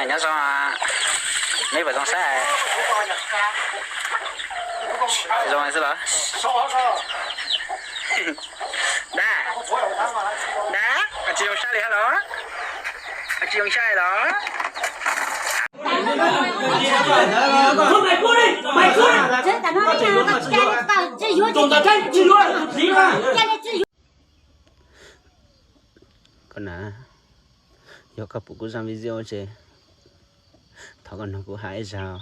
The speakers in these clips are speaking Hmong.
Nyob zoo, neb puas zoo saib? Zoo xwb los? Dab, dab, tsis zoo saib li hab los? Tsis zoo saib los? Koj na, yog koj pum kuv zaj video ces thov koj nrog kuv hais ib zag.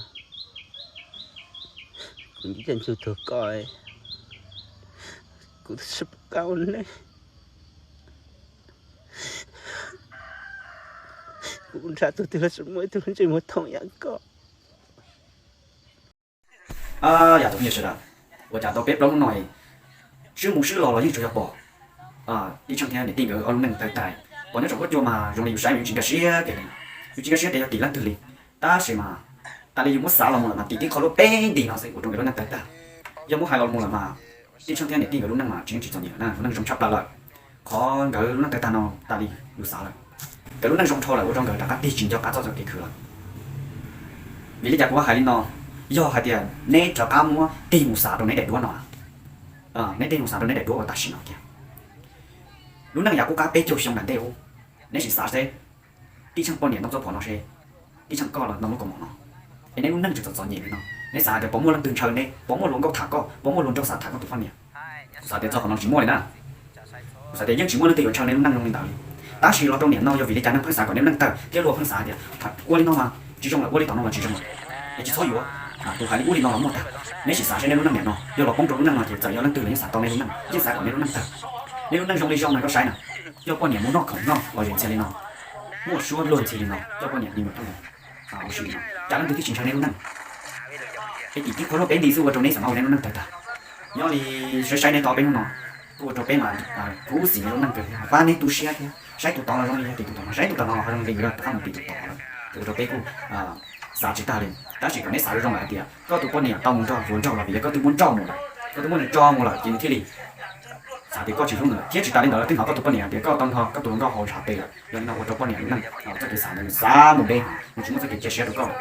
Kuv nco ncaj ncuj tuag koj, kuv twb tsis pom qab ua neej. Kuv nrhiav tus twg los tsis muaj ib tug ntsej muag thoom yam koj. Yog tus phooj ywg sawv daws, ua cas tau peb plaub hnub no swb mus swb los los yeej tsuas yog pom Tij Tsheej thiab niam tij nkawd ob lub neej tawg tag. Pom nyob saum huab cua mas zoo li yus saib mas yus tsis nkag siab kiag li, yus tsis nkag siab tias yog tim leej twg li. Tab sis mas tas li yus muab xav los mus lawm mas tim tib qho lub peb nti no xwb ua rau nkawd lub neej tawg tag. Yog muab hais los mus lawm mas Tij Tsheej thiab niam tij nkawd lub neej mas tsis yeej tsis txom nyem lawm na, lub neej zoo tshaj plaws lawm. Qhov nkawd lub neej tawg tag no tas li yus xav lawm, nkawd lub neej zoo dhau lawm ua rau nkawd rov qab tig tsis nco qab txoj kev khwv lawm. Vim li cas kuv hais li no? Yog hais tias neb rov qab muab tig mus xav rau neb daim duab no, neb tig mus xav rau neb daim duab uas tam sim no kiag, lub neej yav qub qab peb caug xyoo nram ntej ub, neb sim xav seb Tij Tsheej poj niam ntoo txoj phom no seb, Tij Tsheej koj los ntoo lub kaus mom no, es neb lub neej tseem txom txom nyem li no, neb xav hais tias puas muaj leej twg ntshaw neb, puas muaj luag nkauj tham koj, puas muaj luag nraug xav tham koj tus poj niam? Kuv xav tias txog qhov no tsis muaj li na. Kuv xav tias yeej tsis muaj leej twg yuav ntshaw neb lub neej zoo li ntawd li. Tab sis los rau niam no yog vim li cas neeg pheej xav kom neb lub neej tawg thiab luag pheej xav hais tias ua li no mas tsis zoo lawm, ua li tom no los tsis zoo lawm, es tsis txhob yuav. Tus hais li ub li no los muaj tag. Neb sim xav seb neb lub neej niam no yog los poob rau lub neej no ces txawm yog leej twg los yeej xav tau neb lub neej, yeej xav kom neb lub neej tawg. Neb lub neej zoo li zoo na koj saib na, coj poj niam mus noj khoom noj lom zem ntxhias li no, muaj suab luag ntxhi li no, coj poj niam li mus rau ua si li no, cas leej twg thiaj tsis ntshaw neb lub neej? Es tim tib qho lub peb nti xwb ua rau neb xam no ua neb lub neej tawg tag. Nyob li saib saib neb tau peb hnub no, kuj ua rau peb mas khuv xim neb lub neej kawg, pab neb tu siab thiab. Saib tus tod los zoo li yog tim tus tod no, saib tus tod no los zoo li yus rov qab mus tim tus tod lawm, ces ua rau peb kuj xav tsis tag li. Tab sis kom neb xav zoo zoo lawm hais tias koj tus poj niam tau mus nrog hluas nraug los vim yog koj twb muab nrauj mus lawm, koj twb muab nws tso mus lawm ces nws thiaj li xav tias koj tsis hlub nws lawm. Thiab tsis tas li ntawd los twb hnov koj tus poj niam hais tias koj tau nrog koj tus hluas nkauj haus ntshav tes lawm, yog li no ua rau poj niam lub neej txoj kev xav ntawd nws xav mus deb, nws tsis muaj txoj kev cia siab rau koj.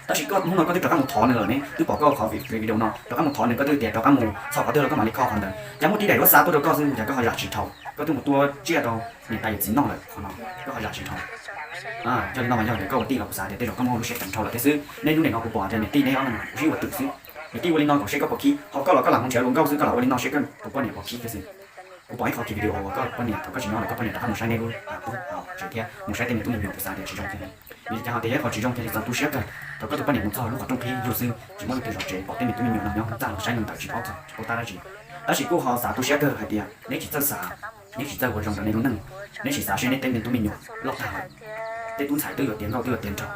Tab sis koj hnub no koj twb rov qab mus thov nws lawm ne, twb pom koj qhov video no rov qab mus thov nws, koj twb tias rov qab mus txog qhov twg los koj mam li kho qhov ntawd, cas muaj tib daim duab xa tuaj rau koj xwb cas koj ho zam tsis dhau, koj twb mus tua tsiaj rau niam tais yawm txiv noj lawm qhov no koj ho zam tsis dhau. Yog li no mas yog tias koj ua tij los kuv xav tias tej zaum koj muaj lub siab ceev dhau lawm thiab xwb. Neb hnub nim no kuv pom tias niam tij neb ob leeg sib ua twm xwb, niam tij ua li no kom seb koj puas khib, ho koj los koj lam mus nrhiav luag nkauj xwb, koj lam ua li no seb koj tus poj niam puas khib thiab xwb. Kuv pom ib qho video uas koj poj niam thaum koj tsis nyob lawm koj poj niam rov qab mus saib neb lub tsev thiab mus saib tej me tub me nyuam, kuv xav tias tsis zoo kiag li. Vim li cas ho tias yog ib qho tsis zoo kiag li, txaus tu siab kawg. Thaum koj tus poj niam mus txog lub qhov rooj qhib yug xwb tsis muaj leej twg zov tsev, pom tej me tub me nyuam no nyob txaj los saib neeg ntawm tsis paub txog tsis paub tab dab tsi. Tab sis kuj ho xav tu siab kawg hais tias neb tsis txawj xav, neb tsis txawj ua zoo rau neb lub neej, neb tsis xav seb neb tej me tub me nyuam loj tag lawm, tej tub ntxhais twb yuav tiav nkauj twb yuav tiav nraug,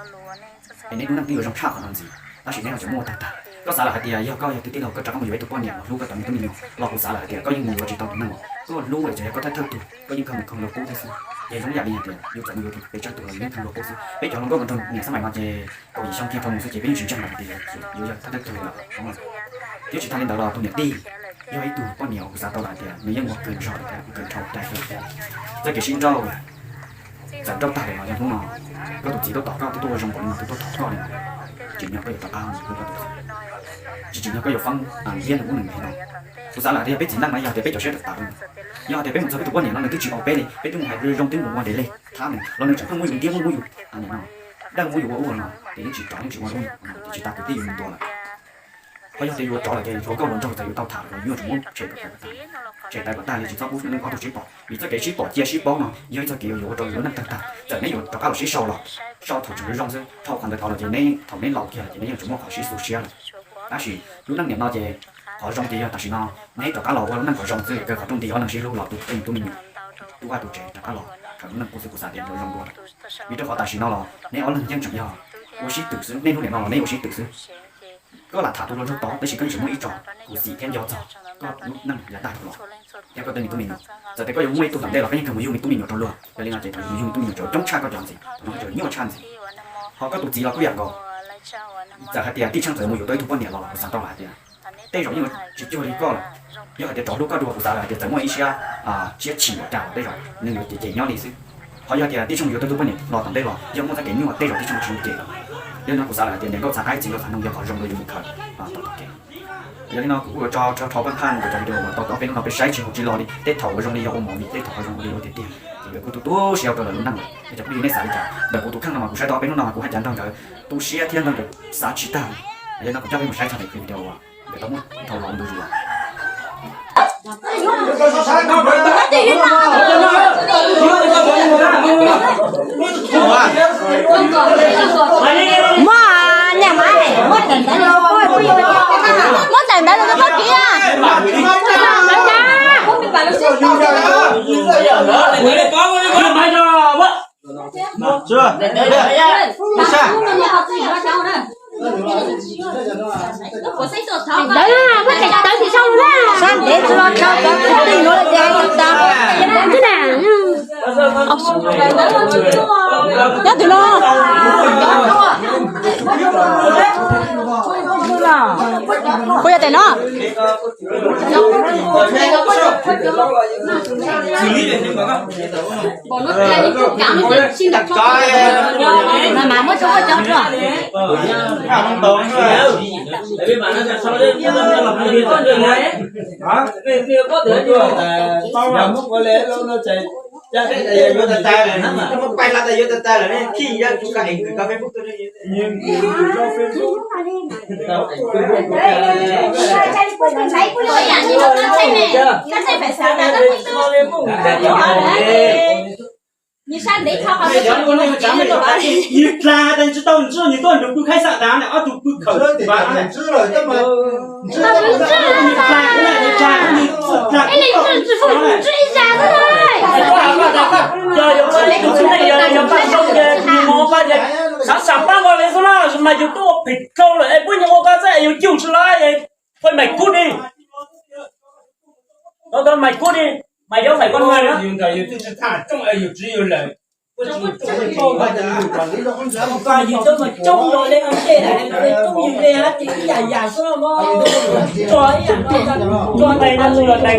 es neb lub neej twb yuav zoo tshaj qhov no ntxiv, tab sis neb ho tseem muab ua tag tag. Koj xav lawm hais tias yog koj yog tus tij laug koj rov qab mus yuav ib tug poj niam los hlub koj cov me tub me nyuam los kuv xav lawm hais tias koj yeej mus yuav tsis tau tus neeg uas koj hlub, es tseem yog koj thawj thawj tug, koj yeej kawg mus kawg luag qub thiab xwb. Ces zoo yam li hais tias yus txawm mus yuav tus pes tsawg tus los yus yeej kawg luag qub xwb. Peb cov hluas nkauj mus rau niam xab mais no ces kaum yim xyoo kiag rau mus xwb ces peb yeej tsis ntseeg lawm hais tias yuav yog thawj thawj tug los zoo lawm. Thiab tsis tas li ntawd los tus niam tij yog ib tug poj niam uas kuv xav tau lawm hais tias nws yeej ua kawg zog thiab ua kawg dhau daim kawg thiab. Txoj kev sib nrauj txawm nrauj tag lawm los yog hnub no koj tus txiv tuaj tom koj, twb tuaj ua zoo npaum li no, twb tuaj thov koj li no, tsis tsim nyog koj yuav rov qab mus hlub koj tus txiv, tsis tsim nyog koj yuav foob liab nws ub nws no. Kuv xav lawm hais tias peb txiv neej no yog tias peb cov siab tawm tas li, yog hais tias peb mus txog peb tus poj niam no nws twb tsis ua peb li, peb twb mus hais zoo twb mus ua nres lej thab nws los nws tseem pheej muab yus ntiab muab muab yus, dawj muab yus ua ub ua no, ces yeej tsis rov yeej tsis ua ub, ces tsis tas kwv tij yuav mus ntua lawm. Ho yog tias yuav rov lawm ces hluas nkauj hluas nraug txawm yuav tau tham los yuav tsum muab tshem kom tag, tshem tawv kom tag li, tsis txhob pub neej ob tug sib pom, vim txoj kev sib pom cia sib paub no yog ib txoj kev uas yuav ua rau yus lub neej tawg tag. Txawm neb yuav rov qab los sib sau los sau thaum tseem zoo zoo xwb, dhau qhov ntawd tod los ces neb thaum neb laus kiag lawm ces neb yeej tsis muaj qhov sib xu siab lawm. Tab sis lub neej niam no ces qhov zoo ces yog tam sim no neb rov qab los ua lub neej kom zoo xwb, kawg qhov rooj nti ob leeg sib hlub los tu peb tus tub me nyuam, tu vaj tu tsev rov qab los kawg lub neej qub xwb, kuv xav tias yuav zoo dua lawm. Vim rau qhov tam sim no los neb ob leeg yeej tseem yog ua sib twm xwb, nej hnub niam no los neb ua sib twm xwb. Koj lam tham tus hluas nraug tod tab sis koj yeej tseem muaj ib tso khuv xim thiab nco txog koj lub neej yav tag dhau los thiab koj tej me tub me nyuam. Txawm tias koj yuav muaj ib tug tom ntej los koj yeej kawg mus yug me tub me nyuam rau luag, yog li no ces thaum yus yug me tub me nyuam tseem coob tshaj koj cov ntxiv, thaum no koj tseem nyuaj tshaj ntxiv. Ho koj tus txiv los kuj yam nkaus, txawm hais tias Tij Tsheej txawm mus yuav tau ib tug poj niam los los kuv xav tau lawm hais tias tej zaum yeej yuav tsis cuag li koj lawm. Yog hais tias rov hlub koj dua, kuv xav lawm hais tias txawm muaj ib siab, siab chim los cas los tej zaum nws yuav cem cem nyob li xwb. Ho yog tias tij Xyooj yuav tuaj tuaj poj niam los tom ntej los yog muaj txoj kev nyuaj tej zaum tij Xyooj tsis mus cem lawm. Yog li no kuv xav lawm hais tias niam nkauj txhav qaib txiv nkauj txhav noog yog qhov zoo rau yus mus khaws tom tom kev. Yog li no kuv kuj ua tso rho paj nqaj ntawm cov video uas tau ob peb hnub no peb saib tsis hauv tsis lo li, tej thaum uas zoo li yog ua movie, tej thaum uas zoo li ua tiag tiag, ces nkawd kuj tu tu siab rau lawv lub neej lawm. Es cov phooj ywg nej xav li cas ntawm kuv tus kheej no mas kuv saib tau ob peb hnub no mas kuv haj cav nrog nkawd tu siab thiab nrog nkawd xav tsis tag. Yog li no kuv coj peb mus saib txog ntawm video uas nkawd tau muab thaum los ua ntu zus. Muab, muab tawm ntawd los rau koj kiv. Ntawd, koj tseem tawv tsis sau na. Sab ntev tsis los tau, tawv tsis tau. Nyob twg no? Kuv yog tes no. Nws dlaag tas tsis tau ntswj, nws tuaj nrug pw khaib xam tas ob tug pw khawm. Nws dlaag, nws dlaag, nws dlaag. Yog yuav ua ib tug txiv neej, yog yuav paj zoo ces nws mus ua paj ces xav xam pab nkaus li xwb na, mas yus twb ua phem dhau lawm es puab nyiag ua koj xwb es yus cug tsis lawm es poj mais kub di. Tau tau mais kub di, mais yuav mais koj nua. Yus ntawm yus twb tsis txaj rooj es yus tsis yus lawm. Yus tau mas coob los le ntej, los le coob yus le hab ces ib yam yam xwb los tso ib yam no, tso ntawm no los ntawm no tso yog tsaj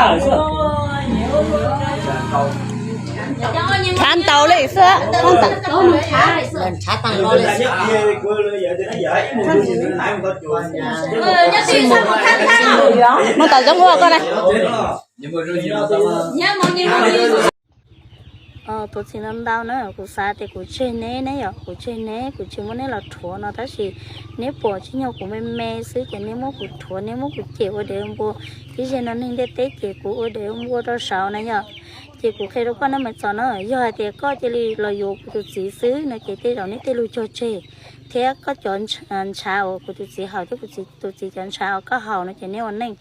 lawm xwb. Nrhav ntaus li xwb, nrhav tag nrho li xwb. Muab tau zoo ua koj na. Tus txiv ntau ntau na, kuv xav tias kuv tseg neb, neb yog kuv tseg neb, kuv tsis muab neb los rhuav no tab sis neb pom tsis nyog kuv me me xwb ces neb muab kuv rhuav, neb muab kuv cem ua dev npua. Ib zaug no neeg ntiaj teb ces kuv ua dev npua rau saud na yog. Ces kuv qhia rau koj na Maiv Txos na, yog hais tias koj cia li los yuav kuv tus txiv xwb no ces tej zaum neb tej lus cog tseg thiab koj cov ntshav uas kuv tus txiv haus thiab kuv tus txiv cov ntshav uas koj haus no ces neb ua neej.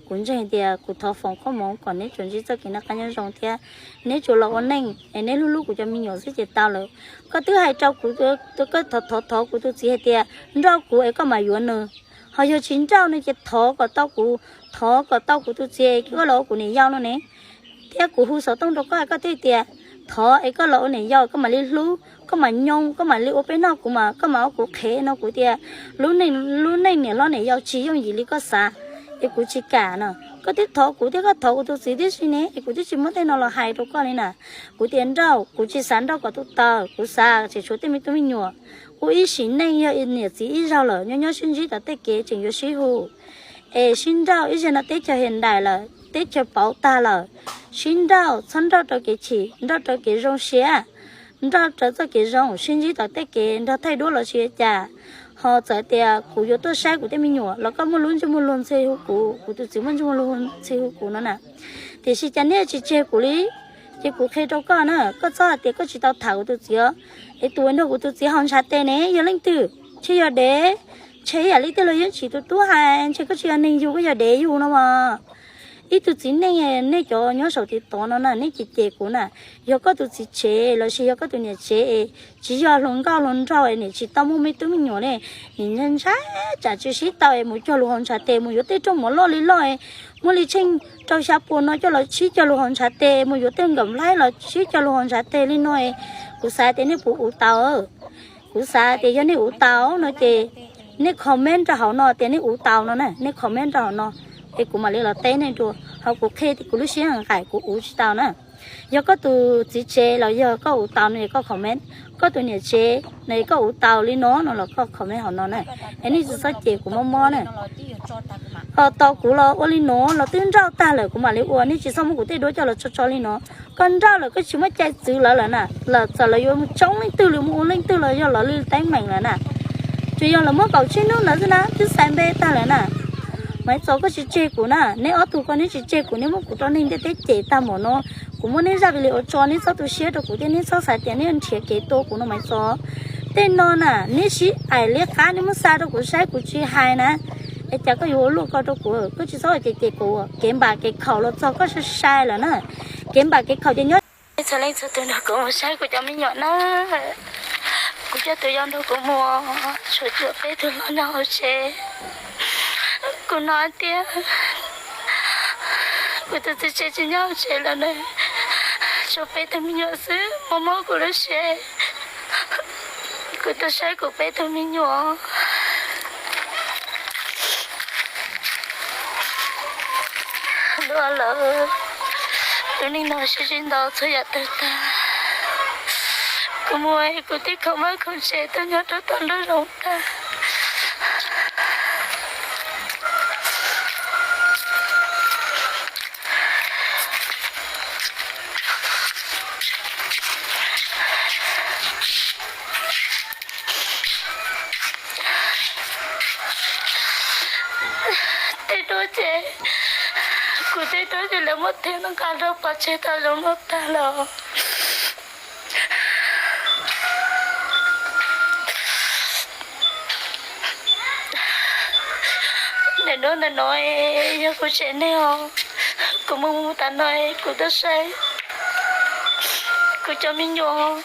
Kuv ntseeg tias kuv thov foom koob hmoov kom neb tsuas ntsib txoj kev noj qab nyob zoo thiab neb tsuas los ua neej es neb hlub hlub kuv cov me nyuam xwb ces tau lawm. Koj twb hais rau kuv, koj thov thov thov kuv tus txiv hais tias nrauj kuv es koj mam yuav nws, ho yog tsis nrauj no ces thov kom tau kuv, thov kom tau kuv tus txiv es koj los ua kuv niam yau no ne. Thiab kuv hu xov tooj rau koj, koj twb tias thov es koj los ua niam yau koj mam li hlub, koj mam nyoo, koj mam li ua peb noj kuv mas koj mam ua kuv qhev no. Kuv tias lub neej, lub neej niam hlob niam yau tsis yooj yim li koj xav, es kuv tsis kam no. Koj twb thov kuv thiab koj thov kuv tus txiv tib si ne es kuv twb tsis muab tej no los hais rau koj li na. Kuv tias nrauj, kuv tsis xav nrauj kom tau taw, kuv xav tseem tshuav tej me tub me nyuam ua ib sim neej yog niam txiv ib zaug lawm nyob nyob sib ntsib tom tej kev tseem yuav sib hu. Es sib nrauj, ib zaug no teb chaws hiam nraim lawm, teb chaws pauv tag lawm, sib nrauj, txhob nrauj rau kev chim, nrauj rau kev zoo siab, nrauj rau txoj kev zoo, sib ntsib tom tej kev nrog thaij duab los sis ua cas. Ho txawm tias kuv yuav tuaj saib kuv tej me nyuam los koj muaj lub ntsej muag luag ntxhi hu kuv, kuv tus txiv muaj ntsej muag luag ntxhi hu kuv no na. Tiam sis cas neb tsis tseg kuv li? Ces kuv qhia rau koj na, koj txhob hais tias koj tsis tau tham kuv tus txiv os. Es tus uas nrog kuv tus txiv haus ntshav tes ne yog leej twg? Ntshe yog dev, ntshe ib yam li tej laus yeej tsis tus tub hais, ntshe koj tsis yog neeg yug, koj yog dev yug no mas. Ib tug txiv neej, nej cov nyob saum tiv tov no na, nej cem cem kuv na, yog koj tus txiv tsev los sis yog koj tus niam tsev es tsis yog hluas nkauj hluas nraug es nim tsis tau muaj me tub me nyuam ne, nim ntshai tsam tsis sib tau es mus cog lus haus ntshav tes, mus yuav tej rooj mov loj li loj es muaj li tsheej rau xya puas no coj los sib cog lus haus ntshav tes, mus yuav tej nkawm nplaib los sib cog lus haus ntshav tes li no es, kuv xav tias nej puas ua tau. Kuv xav tias yog nej ua tau no ces Nej comment rau hauv no tias nej uv tau no na, nej comment rau hauv no, es kuv mam li los teb nej dua. Ho kuv qhia tias kuv lub siab nqaim kuv uv tsis tau na. Yog koj tus txiv tsev los yog koj uv tau no es koj comment, koj tus niam tsev no es koj uv tau li no no los koj comment hauv no na. Es nej tsis txhob cem kuv mob mob na. Ho tau kuv los ua li no los twb nrauj tag lawm kuv mam li ua, nej tsis txhob muab kuv tej duab coj los tso tso li no. Koj nrauj lawm koj tsis muaj cai txwv lawv lawm na, lawv txawm lawv yuav mus tsoob leej twg los mus ua leej twg los yog lawv li teeb meem lawm na. Tsuas yog lawv muab kaum tsheej hnub ntawd xwb na twb xais npe tag lawm na. Maiv Txos, koj tsis tseg kuv na, neb ob tug ko neb tsis tseg kuv, neb muab kuv rau neeg ntiaj teb cem tag npaum no. Kuv muab neb zaj video tso, neb txhob tu siab rau kuv thiab neb txhob xav tias neb yuav nrhiav kev tua kuv no Maiv Txos. Tej no na neb sib aim liab qab neb muab xa rau kuv saib kuv tsis hais na. Es cas koj yuav ua luaj ko rau kuv, koj tsis txhob cem cem kuv, kev npam kev khaum los txog koj sai sai lawm na. Kev npam kev khaum ces nyob txhua leej txhua tus nrog kuv mus saib kuv cov me nyuam na. Kuv coj tus yau nrog kuv mus, tshuav cuam peb tug hlob nyob hauv tsev. Kuv hnov tias kuv tus txiv tsev tsis nyob hauv tsev lawm na, tshuav peb tug me nyuam xwb mob mob kuv lub siab. Kuv tuaj saib kuv peb tug me nyuam. Dua lawm, lub neej no sib sib ntaus txhua yam tawg tag. Kuv mus es kuv tib khoom vaj khoom tsev tuaj nyob rau tom nruab zoov tag. Tej duab ces, kuv tej duab ces lawv muab thiab nqa rau pov tseg tom zoov no tag lawm. Ntawm no, ntawm no yog kuv tsev neeg os. Kuv mus mus tas no kuv tuaj saib kuv cov me nyuam.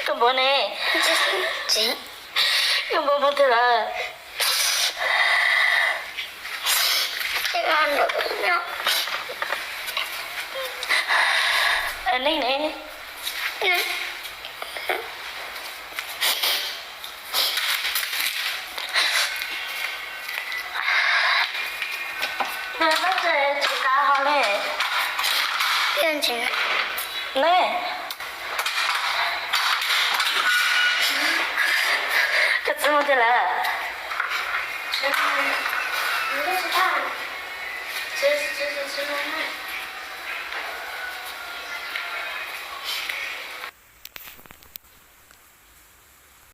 Koj npau ne? Koj npau mus twg lawm? Nej ne? Neb, koj txiv mus twg lawm?